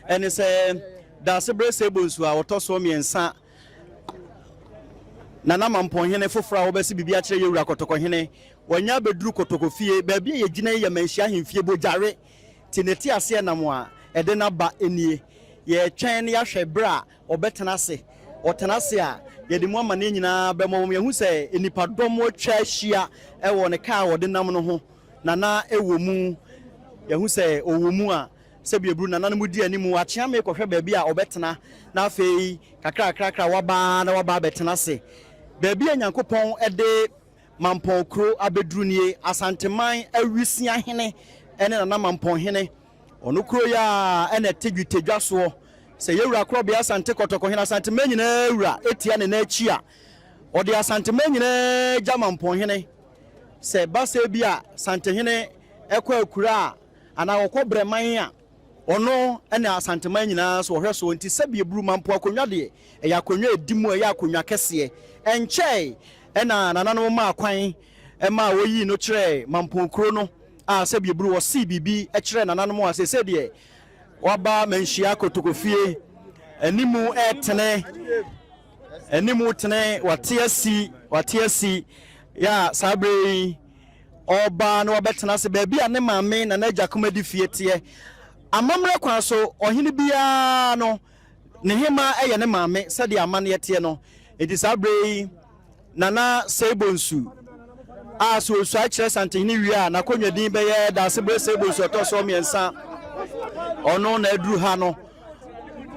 ɛne sɛ Daasebrɛ Sɛbonsu a ɔtɔ soɔ mmiɛnsa, Nana Mampɔnhene foforɔ a wɔbɛse biribi akyerɛ Yɛwura Kɔtɔkɔhene, wanya abɛduru Kɔtɔkɔ fie. Baabi a yɛgyina yi yɛ Manhyia Ahemfie Bogyare, nti ne teaseɛnam a ɛde no aba nie. Yɛretwɛn na yɛahwɛ berɛ a ɔbɛtena ase. Ɔtena ase a, yɛde mu amanneɛ nyinaa bɛma wɔn. Yɛahu sɛ nnipadɔm atwa ahyia wɔ ne kaa a ɔde nam no ho. Nana wɔ mu. Yɛahu sɛ ɔwɔ mu a, sɛbi aburu nananom di anim. Akyeame kɔhwɛ baabi a ɔbɛtena, na afei kakrakrakra waba na waba abɛtena ase. Baabi a Nyankopɔn de Mampɔn kuro abɛduru nie, Asanteman Awisiahene ne Nana Mampɔnhene. Ɔno kuro yi ara na ɛte dwetɛ dwa soɔ. Sɛ yɛwura Korɔbea Asante Kɔtɔkɔhene, Asanteman nyinaa wura tia ne nan akyi a, ɔde Asanteman nyinaa gya Mampɔnhene. Sɛ ɛba sɛ bi a Santehene kɔ akura a, anaa ɔkɔ Brɛman a, ɔno ne Asanteman nyinaa so ɔhwɛ soɔ. Nti sɛbi eburu Mampo akonnwa deɛ, ɛyɛ akonnwa a ɛdi mu, ɛyɛ akonnwa kɛseɛ. Ɛnkyɛe na nananom maa kwan maa wɔyii no kyerɛɛ Mampong kuro no a sɛbi eburu wɔsee biribi kyerɛɛ nananom a seesei deɛ wɔaba Manhyia Kotokofie animu ɛretene, animu tene, wate asi, wate asi, yɛ a saa berɛ yi ɔreba na wabɛtena ase baabi a ne maame Nana Agya Kumadi fie teɛ. Amammerɛ kwan so, ɔhene biara no, ne hemmaa yɛ ne maame sɛdeɛ amanneɛ teɛ no. Enti saa berɛ yi, Nana Seibonsu a sɛ ɔsuae kyerɛ Santehene wie a, n'akonnwa din bɛyɛ Daasebrɛ Seibonsu ɔtɔ soɔ mmiɛnsa. Ɔno na aduru ha no.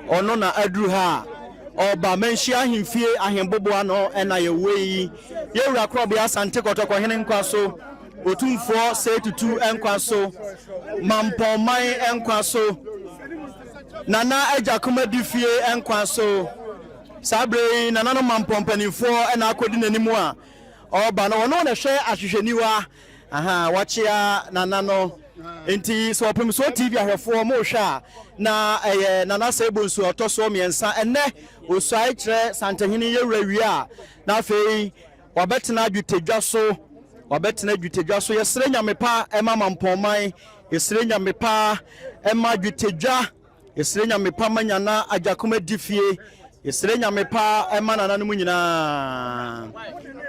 Ɔno na aduru ha a ɔreba Manhyia Ahemfie ahemboboa no na yɛwɔ yi. Yɛwura Korɔbea Asante Kɔtɔkɔhene nkwa so, Otumfoɔ Sɛ Tutu nkwa so, Mampɔnman nkwa so, Nana Agya Kumadi fie nkwa so. Saa berɛ yi nananom Mampɔn mpanimfoɔ na akɔdi n'anim a ɔreba no. Ɔno na ɛhwɛ ahwehwɛniwa. Aha, wakyea Nana no. Nti sɛ Ɔpemsoɔ TV ahwɛfoɔ mo rehwɛ a, na ɛyɛ Nana Sɛɛbonsu a ɔtɔ soɔ mmiɛnsa. Ɛnnɛ ɔsuae kyerɛ Santehene Yɛwura wie a, na afei wabɛtena dwetɛdwa so. Wabɛtena dwetɛdwa so. Yɛsrɛ Nyame pa ma Mampɔnman. Yɛsrɛ Nyame pa ma dwetɛdwa. Yɛsrɛ Nyame pa ma Nyana Agyakom adi fie. Yɛsrɛ Nyame pa ma nananom nyinaa.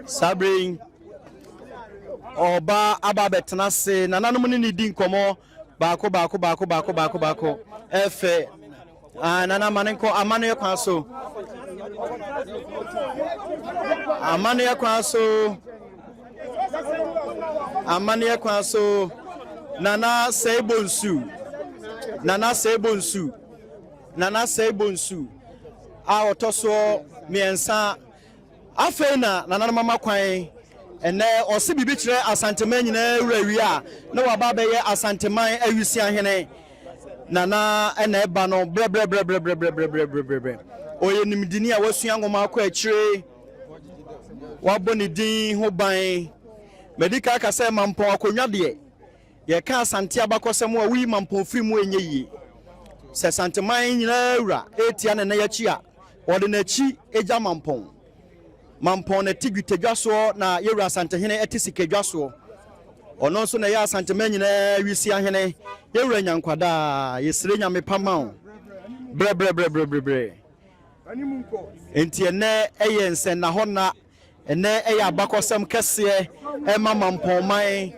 Saa berɛ yi, ɔba aba abɛtena ase. Nananom ne ne di nkɔmmɔ baako baako baako baako baako baako. Ɛfɛ. Ah, nana ama ne nkɔ amanneɛ kwan so. Amanneɛ kwan so. Amanneɛ kwan so. Nana Sɛibonsu. Nana Sɛibonsu. Nana Sɛibonsu a ɔtɔ soɔ mmiɛnsa. Afei na nananom ama kwan. Ɛnnɛ ɔse biribi kyerɛ Asanteman nyinaa wura wie a, na waba abɛyɛ Asanteman awisiahene. Nana ɛna ɛba no brɛbrɛbrɛbrɛbrɛbrɛbrɛbrɛ. Ɔyɛ nimdini a wasua nwoma akɔ akyire. Wabɔ ne din ho ban. Madi ka aka sɛ Mampɔn akonnwa deɛ, yɛka Asante abakɔsɛm a woyi Mampɔn firi mu ɛnyɛ yie. Sɛ Santeman nyinaa wura ɛretia ne nan akyi a, ɔde n'akyi gya Mampɔn. Mampɔn na ɛte dwetɛdwa soɔ na yɛwura Asantehene ɛte sikadwa soɔ. Ɔno nso na ɛyɛ Asanteman nyinaa wisiahene. Yɛwura Nyankwadaa, yɛsrɛ Nyame pa ma wo. Brɛbrɛbrɛbrɛbrɛ. Enti ɛnnɛ yɛ nsɛnnahɔ nna, ɛnnɛ yɛ abakɔsɛm kɛseɛ ɛma Mampɔnman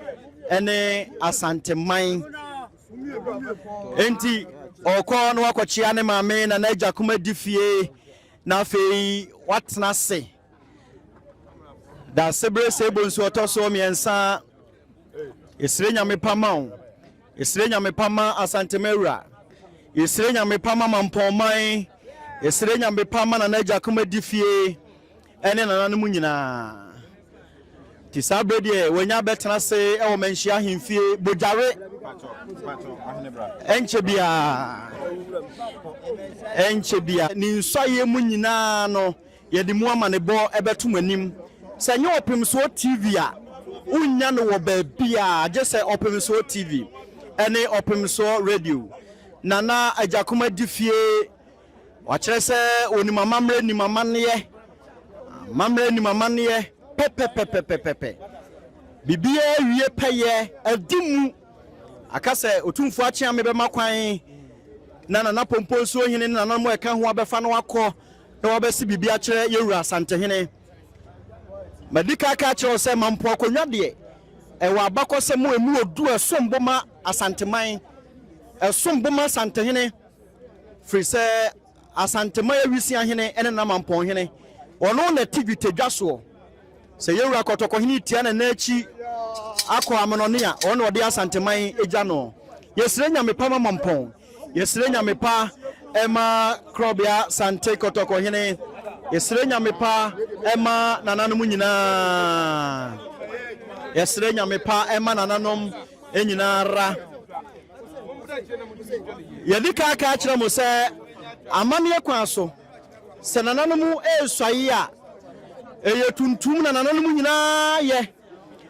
ne Asanteman. Enti ɔkɔ na wakɔkyea ne maame Nana Agya Kuma di fie na afei watena ase. Daasebere Sebo nso ɔtɔ so mmiɛnsa. Yɛsrɛ Nyame pa ma wo. Yɛsrɛ Nyame pa ma Asantema Awura. Yɛsrɛ Nyame pa ma Mampɔnman. Yɛsrɛ Nyame pa ma Nana Agya Kuma di fie ɛne nananom nyinaa. Nti saa berɛ deɛ wanya bɛtena ase wɔ Manhyia ahemfie Bogyare. Ɛnkyɛ biara, ɛnkyɛ biara. Ne nsuaeɛ mu nyinaa no, yɛde mu amanebɔ bɛto mo anim. Sɛ ɛnyɛ Ɔpemsoɔ TV a, wonnya no wɔ baabiara gye sɛ Ɔpemsoɔ TV ne Ɔpemsoɔ Radio. Nana Agya Kuma di fie, wakyerɛ sɛ ɔnim amammerɛ nim amanneɛ, amammerɛ nim amanneɛ pɛpɛpɛpɛpɛpɛ. Biribiara wie pɛyɛ, adi mu. Aka sɛ Otumfoɔ Akyeame bɛma kwan. na Nana Pompo Nsuohene ne nananom a ɛka ho abɛfa no akɔ na wɔabɛse biribi akyerɛ Yɛwura Asantehene. Madi kan aka akyerɛ wo sɛ Mampo akonnwa deɛ, ɛwɔ abakɔsɛm a ɛmu ɔdu a ɛsom bo ma Asanteman, ɛsom bo ma Asantehene, firi sɛ Asanteman Awisiahene ne Nana Mampɔnhene, ɔno na ɛte dwetɛdwa soɔ. Sɛ Yɛwura Kɔtɔkɔhene tia Nana akyi akɔ amenɔne a, ɔno na ɔde Asanteman gya no. Yɛsrɛ Nyame pa ma Mampɔn. Yɛsrɛ Nyame pa ma Korɔbea Sante Kɔtɔkɔhene. Yɛsrɛ Nyame pa ma nananom nyinaa. Yɛsrɛ Nyame pa ma nananom nyinaa ra. Yɛdi kan aka akyerɛ mo sɛ amanneɛ kwan so, sɛ nananom resuae a, ɛyɛ tuntum na nananom nyinaa yɛ.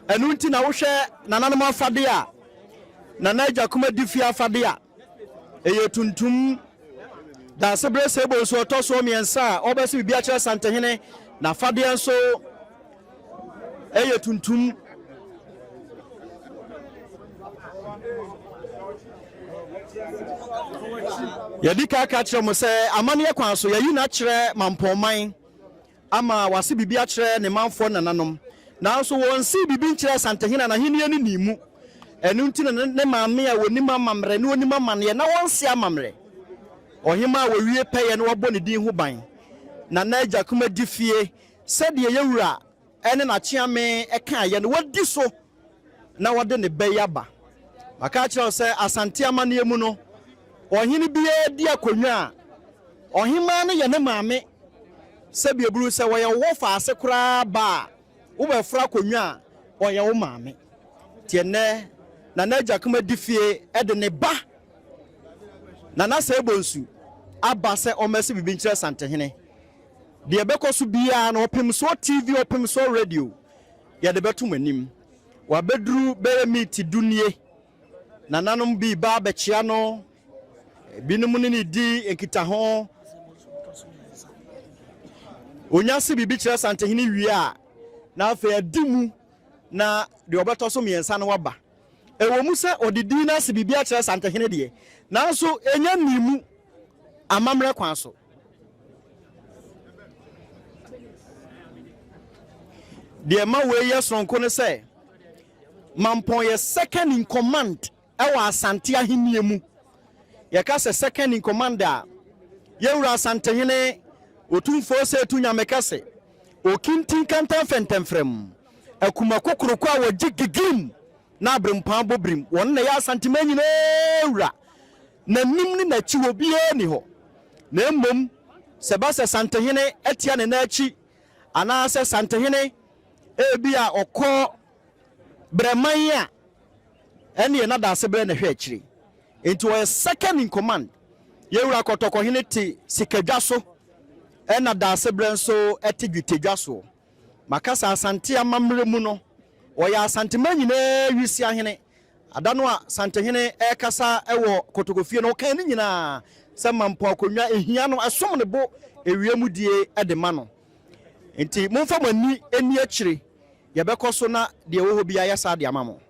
Ɛno nti na wohwɛ nananom afadeɛ a, Nana Agya Kuma di fie afade a ɛyɛ tuntum. Daasebrɛ Sebo nso ɔtɔ soɔ mmiɛnsa a ɔbɛse biribi akyerɛ Asantehene, n'afadeɛ nso ɛyɛ tuntum. Yɛdi ka ka kyerɛ mo sɛ amanneɛ kwan so yɛyi no akyerɛ Mampɔnman. ama wase biribi akyerɛ ne manfoɔ nananom, nanso wɔnsee biribi nkyerɛɛ Asantehene a n'ahennie no nnii mu. Ɛno nti na ne maame a ɔnim amammerɛ na ɔnim amanneɛ na ɔnse amammerɛ, ɔhemaa a wɔwie pɛyɛ na wɔabɔ ne din ho ban, Nana Agya Kuma di fie sɛdeɛ yɛn wura ne n'akyeame kaeɛ no, wadi so na wɔde ne bɛ yi aba. Maka akyerɛ wo sɛ Asante amanneɛ mu no, ɔhene biara di akonnwa a, ɔhemmaa no yɛ ne maame. Sɛbi eburu sɛ wɔyɛ wo wɔfaase koraa ba a, wobɛforo akonnwa a, ɔyɛ wo maame. Nti ɛnnɛ, Nana Agyakum adi fie de ne ba Nana Sɛɛbonsu aba sɛ ɔmmɛse biribi nkyerɛ Asantehene. Deɛ ɛbɛkɔ so biara no, Ɔpemsoɔ TV, Ɔpemsoɔ Radio, yɛde bɛto mo anim. Wabɛduru bɛyɛ miniti du nie. Nananom bi reba abɛkyea no, ebinom ne no di nkitaho. Onya se biribi kyerɛ Asantehene wie a, na afei adi mu na deɛ ɔbɛtɔ so mmiɛnsa no waba. Ɛwɔ mu sɛ ɔde din no ase biribi akyerɛ Asantehene deɛ, nanso ɛnya nnii mu amammerɛ kwan so. Deɛ ɛma wei yɛ soronko ne sɛ, Mampɔn yɛ second in command wɔ Asante ahennie mu. Yɛka sɛ second in command a, yɛn wura Asantehene Otumfoɔ Osei Nyamekɛse, Okintin Kantan Fɛntɛmfrɛm, Akuma Kokoroko a wɔgye gigirim na aberempɔn abɔ birim, wɔn na ɛyɛ Asanteman nyinaa wura. N'anim ne n'akyi obiara nni hɔ, na mmom sɛ ɛba sɛ Santehene atia ne nan akyi anaasɛ Santehene ebia ɔkɔ Brɛman a, ɛnneɛ na Daasebrɛ na ɛhwɛ akyire. Enti ɔyɛ second in command. Yɛn wura Kɔtɔkɔhene te sikadwa so, ɛna Daasebrɛ nso te dwetɛdwa soɔ. Maka sɛ Asante amammerɛ mu no, ɔyɛ Asanteman nyinaa wisiahene. Ada no a Santehene rekasa wɔ Kotokofie no, ɔkaa ne nyinaa sɛ Mampɔn akonnwa hia no, ɛsom ne bo, ewiem mu die de ma no. Enti momfa mo ani nni akyire, yɛbɛkɔ so na deɛ ɛwɔ hɔ biara yɛasan de ama mo.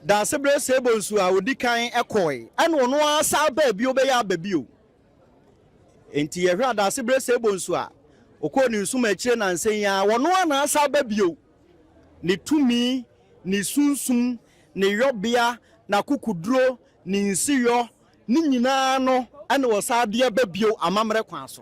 Daasebrɛ Seebonsu a ɔdi kan kɔe, ɛna ɔno ara san baa bio bɛyɛ aba bio. Enti yɛhwɛ Adaase berɛ sɛ Bonsu a ɔkɔɔ ne nsum akyire nansa yi ara, ɔno ara na asan aba bio. Ne tumi, ne sunsum, ne yɔbea, n'akokoduro, ne nsiyɔ, ne nyinaa no na ɔsan de aba bio amammerɛ kwan so.